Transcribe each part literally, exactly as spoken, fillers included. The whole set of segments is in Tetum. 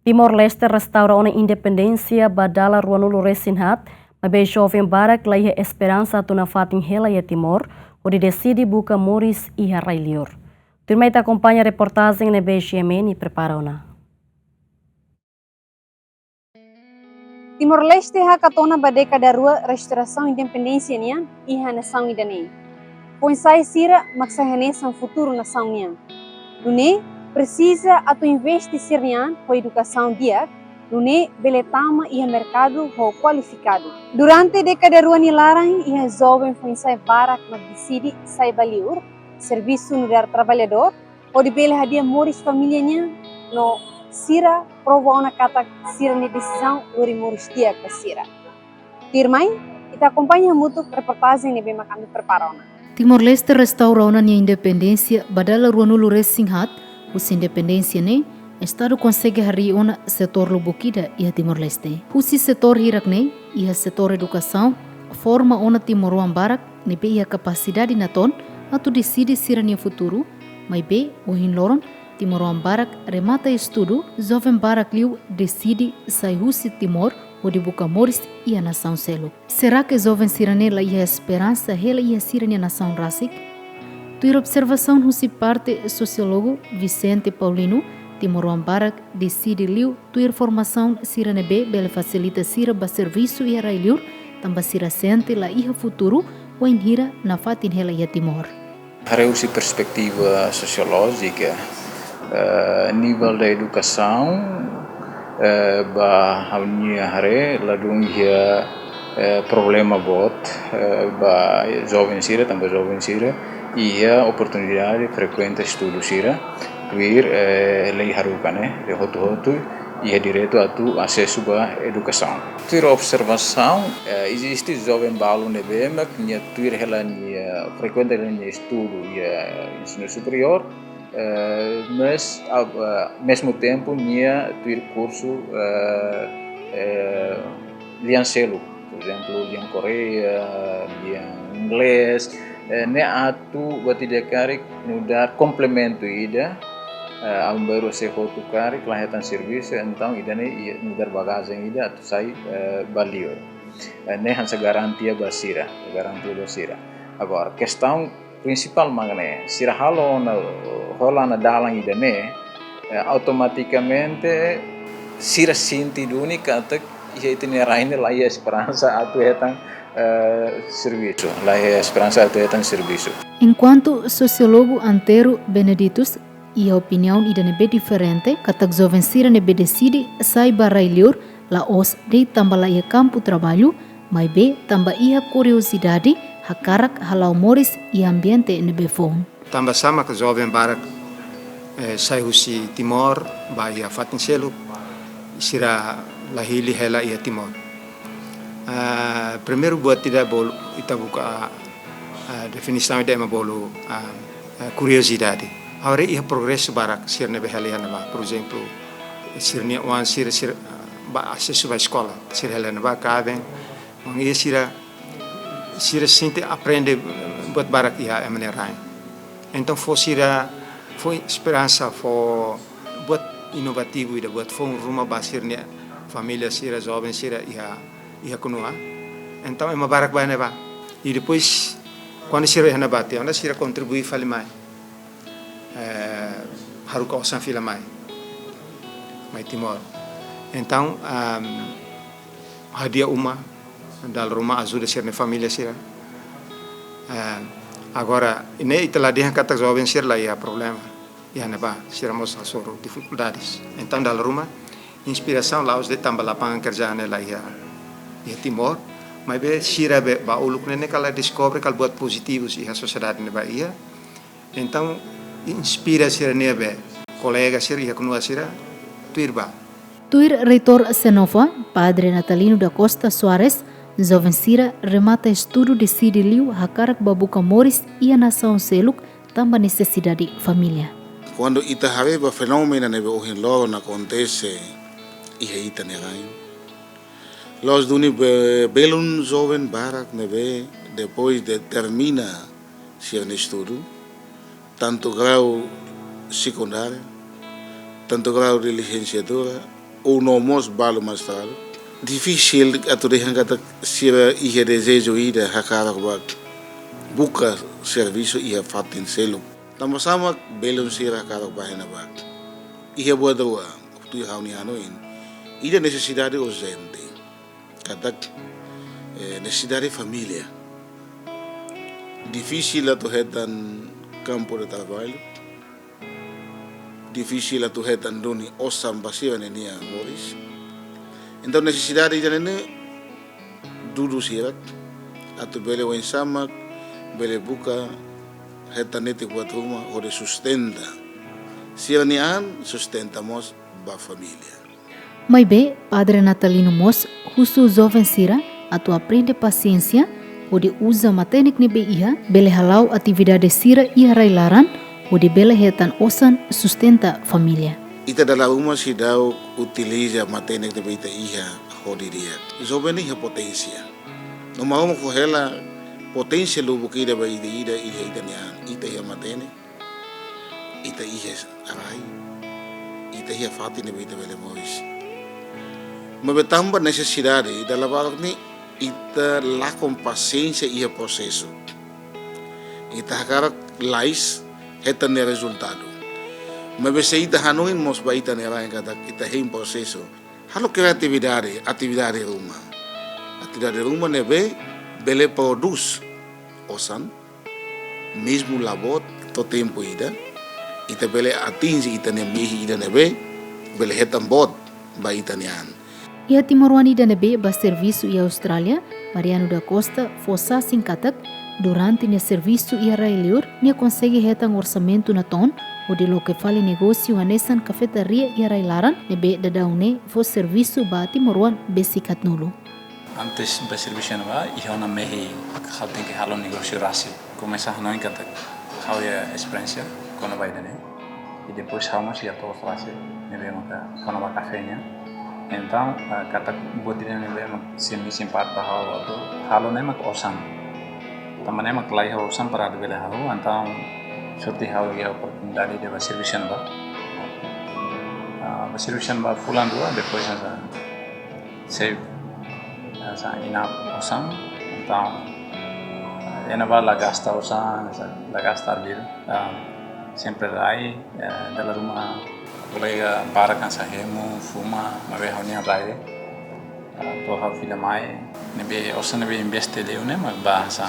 Timor-Leste restaura ona independénsia ba dala ruanulu resin haat, maibé joven barak la iha esperansa atu nafatin hela iha Timor, hodi deside buka moris iha rai-liur. Tuirmai ita akompaña reportajen ne'ebé G M N prepara ona. Timor-Leste hakat ona ba dékada rua restaurasaun independénsia nian iha nasaun ida-ne'e. Foin-sa'e sira mak sai hanesan futuru nasaun nian. Nune'e, presiza atu investe sira-nia an ho edukasaun di'ak, nune'e bele tama iha merkadu ho kualifikadu. Durante dékada rua nia laran, iha joven foin-sa'e barak mak deside sai ba liur, servisu nu'udar traballadór, hodi bele hadi'a moris família nian, no sira prova ona katak sira-nia desizaun lori moris di'ak ba sira. Tuirmai, ita akompaña hamutuk reportajen ne'ebé mak ami prepara ona. Timor-Leste restaura ona nia independénsia ba dala ruanulu resin haat. Husi independénsia ne'e, Estadu konsege harii ona setór lubuk ida iha Timor-Leste. Husi setór hirak-ne'e, iha setór edukasaun, forma ona timoroan barak ne'ebé iha kapasidade natoon atu deside sira-nia futuru, maibé ohin loron, timoroan barak remata estudu, joven barak liu deside sai husi Timor hodi buka moris iha nasaun seluk. Será que joven sira-ne'e la iha esperansa hela iha sira-nia nasaun rasik? Tuir observasaun husi parte sosiólogu Vicente Paulino, timoroan barak deside liu tuir formasaun sira ne'ebé bele fasilita sira ba servisu iha rai-liur, tanba sira sente la iha futuru wainhira nafatin hela iha Timor. Haree husi perspetiva sosiolójika, eh, nivel da edukasaun, eh, ba ha'u-nia haree ladún iha, eh, problema boot, eh, ba joven sira, tanba joven sira iha oportunidade frekuenta estudu sira, tuir, eh, lei haruka ne'e, lei hotu-hotu iha direitu atu asesu ba edukasaun. Tuir observasaun, eh, eziste joven balu ne'ebé mak nia tuir hela nia, frekuenta hela nia estudu iha ensinu superiór, eh, mas, ah, ah, mezmu tempu nia tuir kursu, eh, eh, lian seluk, por ezemplu, lian Koreia, lian Inglés, eh, ne'e atu buat ida karik nu'udar komplementu ida, eh, aban-bainrua sei hotu karik la hetan servisu, entaun ida-ne'e iha nu'udar bagajen ida atu sai, eh, ba liur. Eh, ne'e hanesan garantia ba sira, garantia ba sira. Agora, kestaun prinsipál mak ne'e, sira halo ona, hola ona dalan ida-ne'e, eh, automatikamente sira sente duni katak iha ita-nia rai ne'e la iha esperansa atu hetan, eh, servisu, la iha esperansa atu hetan servisu. Enkuantu sosiólogu Antero Benedictus iha opiniaun ida ne'ebé diferente, katak joven sira ne'ebé deside sai ba rai-liur la'ós de'it tanba la iha kampu traballu, maibé tanba iha kuriozidade hakarak hala'o moris iha ambiente ne'ebé foun. Tanba sá mak joven barak, eh, sai husi Timor ba iha fatin seluk, sira la hili hela iha Timor? Ah, primeiru buat ida bolu ita buka, ah, definisaun ida ema bolu, ah, ah, kuriozidade. Agora iha progresu barak sira ne'ebé hela iha ne'ebá. Por ezemplu, sira-nia oan sira, sira, ah, ba asesu ba eskola, sira hela iha ne'ebá kaben. Maibé sira, sira sente aprende buat barak iha ema nia rain. Entaun fó sira, fó esperansa, fó buat inovativu ida, buat foun ruma ba sira-nia família sira, joven sira iha, iha konua. Entaun ema barak bá iha ne'ebá. I depois, kuandu sira iha ne'ebá tiha ona, sira kontribui fali mai. Eh, haruka osan fila mai, mai Timor. Entaun, ehm, hadi'a uma, dala ruma ajuda sira-nia família sira. Ehm, agora, ne'e ita la dehan katak joven sira la iha problema. Iha ne'ebá, sira mós hasoru difikuldades. Entaun, dala ruma, inspirasaun la'ós de'it tanba lapangan kerja ne'e la iha, iha Timor, maibé sira be ba uluk ne'e ne'e kala deskobre kala buat pozitivus iha sosiedade ne'ebá iha. Entaun, inspira sira ne'ebé kolega sira iha konua sira tuir bá. Tuir Reitór Senova, Padre Natalino da Costa Soares, joven sira remata estudu deside liu hakarak ba buka moris iha nasaun seluk tanba nesesidade família. Kuandu ita haree ba fenómenu ne'ebé ohin loron akontese iha ita-nia rain, la'ós duni be-, belun joven barak ne'ebé depois de termina sira-nia estudu, tantu grau sekundáriu, tantu grau de lisensiatura, ou no mós balu mais tarde. Difisil atu dehan katak sira iha dezeju ida hakarak ba buka servisu iha fatin seluk. Tanba sá mak belun sira hakarak ba iha ne'ebá? Iha buat rua, tuir ha'u-nia hanoin. Ida nesesidade urjente. Katak, eh, nesesidade família. Difisil atu hetan kampu de traballu. Difisil atu hetan duni osan ba sira-nia nia moris. Entaun nesesidade ida-ne'e dudu sira atu bele oinsá mak bele buka hetan netik buat ruma hodi sustenta sira-nia an, sustenta mós ba família. Maibé, Padre Natalino mós husu joven sira atu aprende pasiénsia, hodi uza matenek ne'ebé iha, bele hala'o atividade sira iha rai-laran, hodi bele hetan osan sustenta família. Ita dala ruma seidauk utiliza matenek ne'ebé ita iha hodi di'ak. Joven iha poténsia. No maun fó hela poténsia lubuk ida ba ida-ida iha ita-nia an. Ita iha matenek, ita iha rai, ita iha fatin ne'ebé ita bele moris. Maibé tanba nesesidade, dala barak ne'e ita lakon pasiénsia iha prosesu. Ita hakarak lalais hetan nia rezultadu. Maibé se ita hanoin mós ba ita-nia rai katak ita hein prosesu. Halo kreatividade, atividade ruma. Atividade ruma ne'ebé bele prodús osan, mezmu la boot to'o tempu ida, ita bele atinje ita-nia mehi ida ne'ebé bele hetan boot ba ita-nia an. Iha timoroan ida ne'ebé bá servisu iha Austrália, Mariano da Costa, fó sasin katak, durante nia servisu iha rai-liur, nia konsege hetan orsamentu natoon, hodi loke fali negósiu hanesan kafetaria iha rai-laran, ne'ebé daudaun ne'e fó servisu ba timoroan besik haatnulu. Antes bá servisu iha ne'ebá, iha ona mehi ha'u tenke halo negósiu rasik. Komesa hanoin katak ha'u iha esperiénsia kona-ba ida-ne'e. I depois ha'u mós iha to'os rasik ne'ebé maka kona-ba kafé nian. Entaun, ah, katak buat ida ne'ebé mak sei mesin parte ba ha'u atu halo ne'e mak osan. Tanba ne'e mak laiha osan para atu bele halo, entaun sorte ha'u iha oportunidade de bá servisu iha ne'ebá. Ah, bá servisu iha ne'ebá fulan rua, depois hanesan save, hanesan iha osan, entaun iha ne'ebá la gasta osan, hanesan la gasta arbiru, ah, sempre rai, eh, dala ruma kolega barak hanesan hemu, fuma, maibé ha'u-nia rai, eh, to'o ha'u fila mai, ne'ebé osan ne'ebé investe liu ne'e mak bá hanesan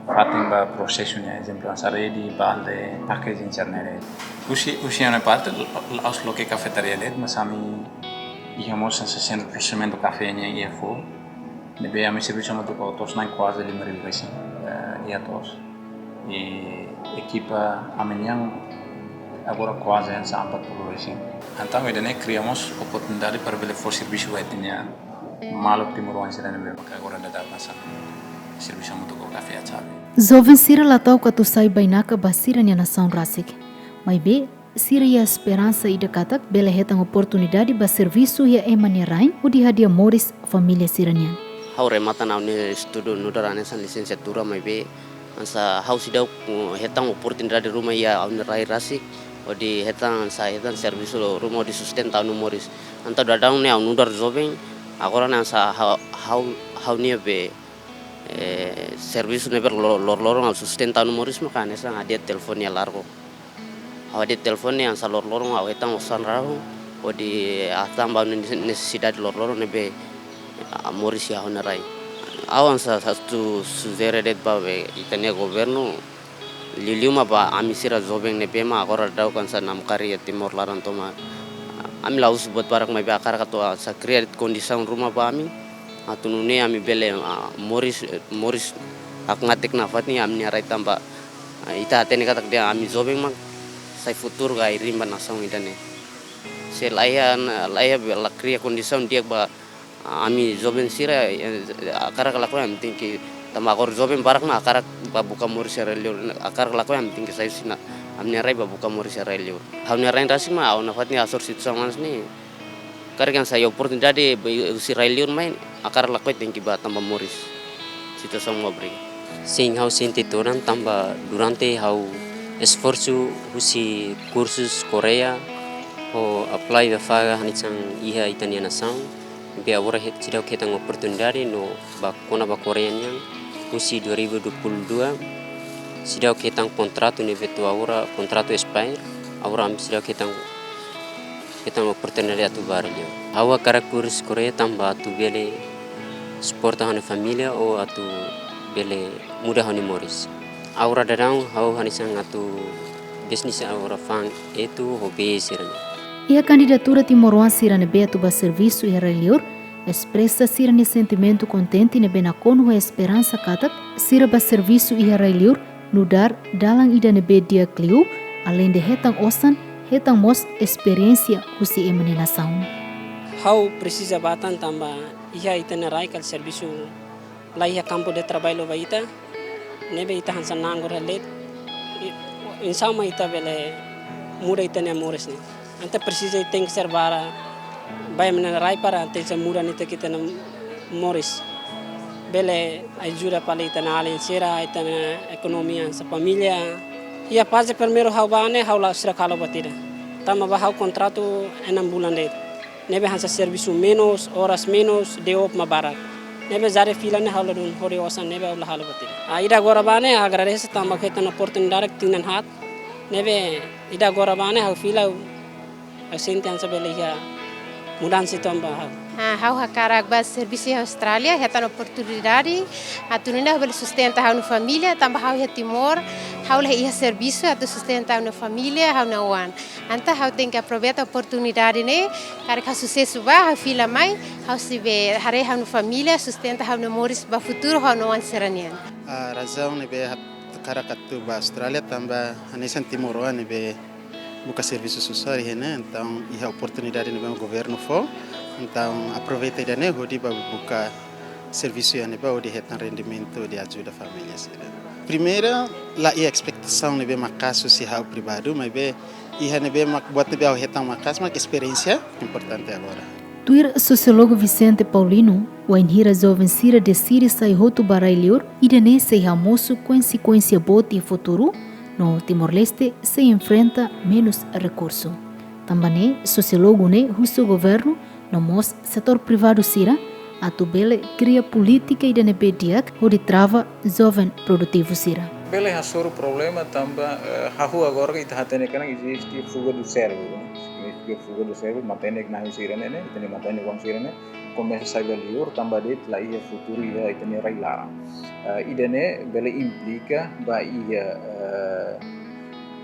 fatin ba prosesu nian, ezemplu hanesan redi, balde, packaging sira-ne'e. Husi, husi ha'u-nia parte, la'ós loke kafetaria de'it, mas ami iha mós hanesan sentru prosesamentu kafé nian iha foho. Ne'ebé ami servisu hamutuk ho to'os na'in kuaze lima ribu resin, eh, iha to'os. I ekipa ami nian agora kuaze hanesan empat puluh resin. Entaun ida-ne'e kria mós oportunidade para bele fó servisu ba ita-nia maluk timoroan sira ne'ebé maka agora daudaun hanesan servisu hamutuk ho kafé Achabe. Joven sira la ta'uk atu sai bainaka ba sira-nia nasaun rasik. Maibé, sira iha esperansa ida katak bele hetan oportunidade bá servisu iha ema nia rain hodi hadi'a moris família sira-nian. Ha'u remata ona ha'u-nia estudu nu'udar hanesan lisensiatura maibé hanesan ha'u seidauk, uh, hetan oportunidade ruma iha ha'u-nia rai rasik hodi hetan hanesan hetan servisu ruma hodi sustenta ha'u-nia moris. Entaun daudaun ne'e ha'u nu'udar joven, agora ne'e hanesan ha'u, ha'u, ha'u-nia be, eh, servisu ne'ebé lor-, loroloron ha'u sustenta ha'u-nia moris maka hanesan hadi'a telefone iha largo. Ha'u hadi'a telefone hanesan loroloron ha'u hetan osan rahun, hodi hatán ba ha'u-nia nesesidade loroloron ne'ebé, ah, moris iha ha'u-nia rai. Ha'u hanesan atu sujere de'it ba be ita-nia governu, liuliu mak ba ami sira joven ne'ebé mak agora daudaun hanesan namkari iha Timor laran tomak. Ami la husu buat barak maibé hakarak atu hanesan kria kondisaun ruma ba ami. Atu nune'e ami bele, ah, moris, moris hakmatek nafatin iha ami-nia rai tanba, ah, ita hatene katak dehan ami joven mak sai futuru ka ai-riin ba nasaun ida-ne'e. Se laiha, laiha be la kria kondisaun di'ak ba, ah, ami joven sira, eh, hakarak lakohi ami tenke, tanba agora joven barak mak hakarak bá buka moris iha rai-liur, hakarak lakohi ami tenke sai husi ami-nia rai bá buka moris iha rai-liur. Ha'u-nia rai rasik mak ha'u nafatin hasoru situasaun hanesan ne'e. Karik hanesan iha oportunidade be husi rai-liur mai, hakarak lakohi tenke bá tanba moris. Situasaun mak obriga. Sin, ha'u sente todan tanba durante ha'u esforsu husi kursus Koreia, Ho apply ba vaga hanesan iha ita-nia nasaun, be agora het-, seidauk hetan oportunidade no ba kona-ba Koreia nian, husi dua ribu dua puluh dua, seidauk hetan kontratu ne'ebé to'o agora, kontratu expire, agora ami seidauk hetan, hetan oportunidade atu bá rai-li'ur. Ha'u hakarak kursu Koreia tanba atu bele suporta ha'u-nia família ou atu bele muda ha'u-nia moris. Agora daudaun ha'u hanesan atu bisnis agora fa'an etu ho bee sira-ne'e. Iha kandidatura timoroan sira ne'ebé atu bá servisu iha rai-li'ur, espresa sira-nia sentimentu kontente ne'ebé nakonu ho esperansa katak sira bá servisu iha rai-li'ur nu'udar dalan ida ne'ebé di'ak liu, aleinde hetan osan, hetan mós esperiénsia husi ema nia nasaun. Ha'u presiza bá tan tanba iha ita-nia rai kala servisu la iha kampu de traballu ba ita, ne'ebé ita hanesan nanggur hela de'it, i-, oinsá mak ita bele muda ita-nia moris ne'e. Entaun presiza ita tenke ser bá, bá ema nia rai para ita sei muda netik ita-nia moris. Bele ajuda fali ita-nia alin sira, ita-nia ekonomia hanesan família. Iha faze primeiru ha'u bá ne'e ha'u la sira kalo ba tira. Tanba bá ha'u kontratu enam bulan de'it. Ne'ebé hanesan servisu menus, oras menus, day off mak barak. Ne'ebé jari fila ne'e ha'u ladún hodi osan ne'ebé ha'u la halo ba tira. Ah, ida agora bá ne'e agradese tanba hetan oportunidade tinan haat. Ne'ebé ida agora bá ne'e ha'u fila, ha'u sente hanesan bele iha mudansa uitoan ba ha'u. Ah, ha'u hakarak bá servisu iha Austrália, hetan oportunidade atu nune'e ha'u bele sustenta ha'u-nia família, tanba ha'u iha Timor, ha'u la iha servisu atu sustenta ha'u-nia família, ha'u-nia oan. Entaun ha'u tenke aproveita oportunidade ne'e, karik ha'u susesu bá, ha'u fila mai, ha'u sei bele haree ha'u-nia família, sustenta ha'u-nia moris ba futuru ha'u-nia oan sira-nian. Ah, razaun ne'ebé ha'u hakarak atu bá Austrália tanba hanesan timoroan ne'ebé buka servisu susar iha ne'e, entaun iha oportunidade ne'ebé governu fó, entaun aproveita ida-ne'e hodi bá buka servisu iha ne'ebá hodi hetan rendimentu hodi ajuda família sira. Primeira, la iha espetasaun ne'ebé maka'as husi ha'u pribadi, maibé iha ne'ebé mak buat ne'ebé ha'u hetan maka'as mak esperiénsia importante agora. Tuir sosiólogu Vicente Paulino, wainhira joven sira deside sai hotu bá rai-li'ur, ida-ne'e sei hamosu konsekuénsia boot iha futuru, no Timor-Leste sei enfrenta menus rekursu. Tanba ne'e, sosiólogu ne'e husu governu no mós setór privadu sira atu bele kria polítika ida ne'ebé di'ak hodi trava joven produtivu sira. Bele hasoru problema tanba, eh, hahú agora ita hatene katak eziste fuga do cérebro, ne'e? Eziste fuga do cérebro, matenek na'in sira-ne'e, ne'e? Ita-nia matenek oan sira-ne'e komesa sai ba li'ur tanba de'it la iha futuru iha ita-nia rai-laran. Eh, ida-ne'e bele implika ba iha, eh,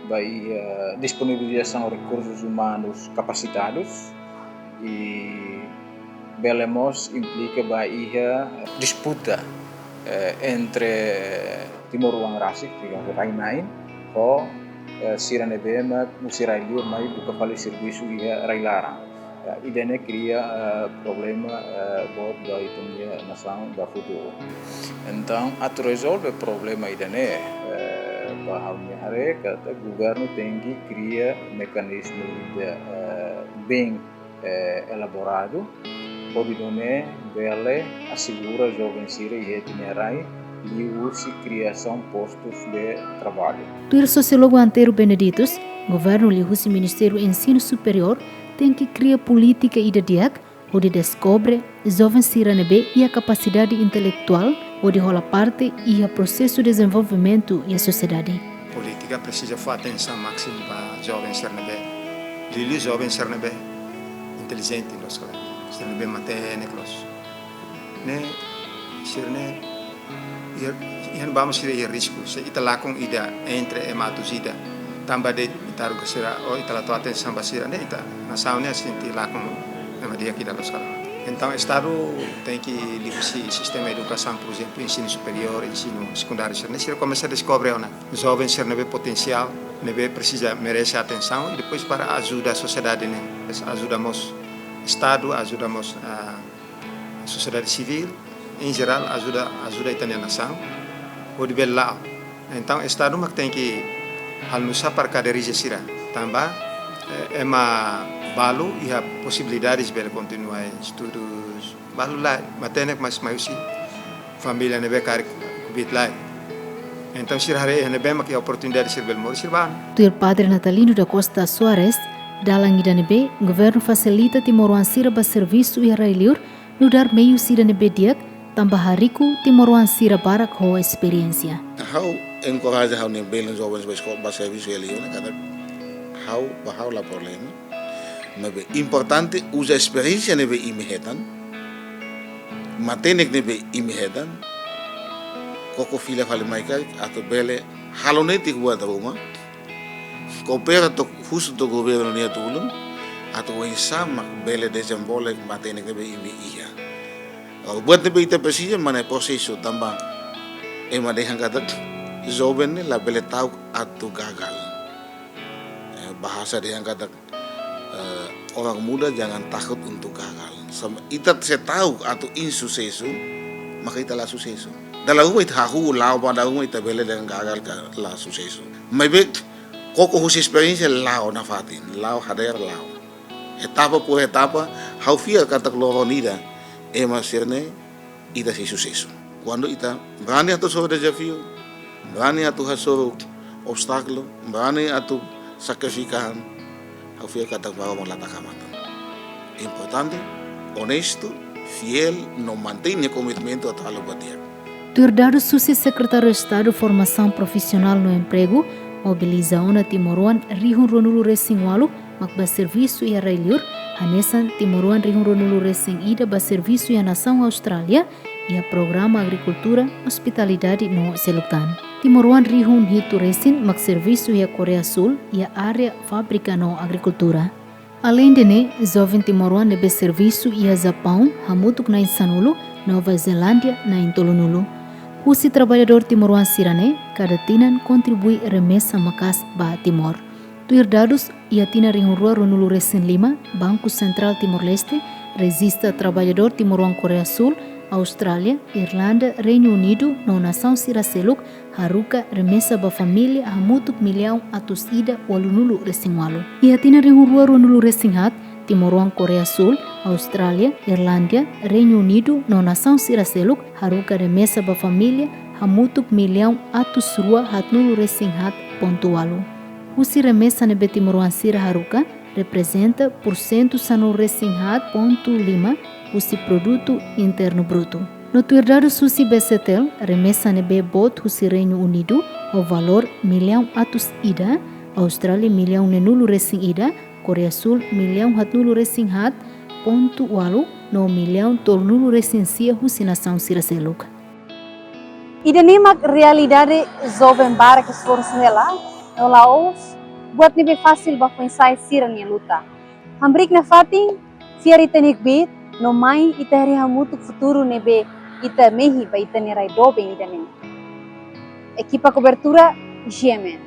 ba iha disponibilizasaun rekursus umanus kapasitadus, i bele mós implika ba iha disputa, eh, entre timoroan rasik, digamos, rai-na'in, ho, eh, sira ne'ebé mak husi rai-li'ur mai buka fali servisu iha rai-laran. Ya, ida-ne'e kria, eh, problema, eh, boot ba ita-nia nasaun ba futuru. Entaun, atu rezolve problema ida-ne'e, eh, ba ha'u-nia haree katak governu tenke kria mekanizmu ida, eh, bem, eh, elaboradu, hodi nune'e bele asegura joven sira iha ita-nia rai liuhusi kriasaun postus de traballu. Tuir sosiólogu Antero Benedictus, governu liuhusi Ministériu Ensinu Superiór tenke kria polítika ida di'ak hodi deskobre joven sira ne'ebé iha kapasidade intelektuál hodi hola parte iha prosesu dezenvolvimentu iha sosiedade. Polítika presiza fó atensaun másimu ba joven sira ne'ebé, liuliu joven sira ne'ebé intelijente, loos ka lae, sira ne'ebé matenek loos. Ne'e, sira-ne'e, iha, iha ne'ebá mós sira iha risku. Se ita lakon ida entre ema atus ida, tanba de'it ita haruka sira, ou ita la tau atensaun ba sira, ne'e ita nasaun ne'e sente lakon ema di'ak ida, loos ka lae. Entaun, Estadu tenke liuhusi sistema edukasaun, por ezemplu, ensinu superiór, ensinu sekundáriu, sira-ne'e, sira komesa deskobre ona joven sira ne'ebé potensiál, ne'ebé presiza, merese atensaun, i depois para ajuda sosiedade ne'e, ajuda mós Estadu, ajuda mós, ah, sosiedade sivíl, em geral, ajuda, ajuda ita-nia nasaun hodi bele la'o. Entaun, Estadu mak tenke halo nusá para kaderiza sira, tanba, eh, ema balu iha posibilidades bele kontinua estudus, balu lae, matenek, mas mai husi família ne'ebé karik kbiit lae. Entaun, sira haree iha ne'ebé mak iha oportunidade sira bele moris, sira bá. Tuir Padre Natalino da Costa Soares, Dalan ida ne'ebé governu fasilita timoroan sira ba servisu iha rai-liur, nu'udar meius ida ne'ebé di'ak, tanba hariku timoroan sira barak ho esperiénsia. Ha'u enkoraja ha'u-nia belun jovens ba esko-, ba servisu iha liur ne'e katak ha'u, ba ha'u la problema. Maibé importante uza esperiénsia ne'ebé imi hetan, matenek ne'ebé imi hetan, koko fila fali mai karik atu bele halo netik buat ruma, koopera to'o husu to'o governu nia tulun, atu oinsá mak bele dezenvolve matenek ne'ebé imi iha. Buat ne'ebé ita presiza mak ne'e prosesu tanba ema dehan katak joven ne'e labele ta'uk atu gagal. Eh, bahasa dehan katak, eh, orang muda jangan takut untuk gagal. Sama ita sei ta'uk atu insusesu, maka ita la susesu. Dala ruma ita hahú la'o ba dala ruma ita bele dehan gagal ka la susesu. Maibé koko husi esperiénsia la'o nafatin, la'o hadeer la'o. Etapa por etapa, ha'u fiar katak loron ida ema sira-ne'e ita sei susesu. Kuandu ita brani atu hasoru dezafiu, brani atu hasoru obstákulu, brani atu sakrifika an, ha'u fiar katak Maromak la taka matan. Importante, onestu, fiél, no mantein nia komitmentu atu halo buat di'ak. Tuir dadus husi Sekretáriu Estadu Formasaun Profisionál no Empregu, mobiliza ona timoroan rihun ruanulu resin ualu mak ba servisu iha rai-liur, hanesan timoroan rihun ruanulu resin ida ba servisu iha nasaun Austrália, iha programa agrikultura, ospitalidade no seluk tan. Timoroan rihun hitu resin mak servisu iha Koreia Súl, iha área fábrika no agrikultura. Aleinde ne'e, joven timoroan ne'ebé servisu iha Japaun, hamutuk na'in sanulu, Nova Zelándia, na'in tolunulu. Husi traballadór timoroan sira-ne'e, kada tinan kontribui remesa maka'as ba Timor. Tuir dadus, iha tinan rihun rua ruanulu resin lima, Banku Sentrál Timor-Leste rejista traballadór timoroan Koreia Súl, Austrália, Irlanda, Reinu Unidu no nasaun sira seluk haruka remesa ba família hamutuk millaun atus ida ualunulu resin ualu. Iha tinan rihun rua ruanulu resin haat, timoroan Koreia Súl, Austrália, Irlanda, Reinu Unidu no nasaun sira seluk haruka remesa ba família hamutuk millaun atus rua haatnulu resin haat pontu ualu. Husi remesa ne'ebé timoroan sira haruka, reprezenta pursentu sanulu resin haat pontu lima husi Produtu Internu Brutu. No tuir dadus husi BCTL, remesa ne'ebé boot husi Reinu Unidu, ho valór millaun atus ida, Austrália millaun neenulu resin ida, Koreia Súl millaun haatnulu resin haat pontu ualu, no millaun tolunulu resin sia husi nasaun sira seluk. Ida-ne'e mak realidade joven barak esforsu hela, no la'ós buat ne'ebé fasil ba foin-sa'e sira-nia luta. Hamriik nafatin, fiar ita-nia kbiit, no mai ita haree hamutuk futuru ne'ebé ita mehi ba ita-nia rai doben ida-ne'e. Ekipa kobertura, G M N.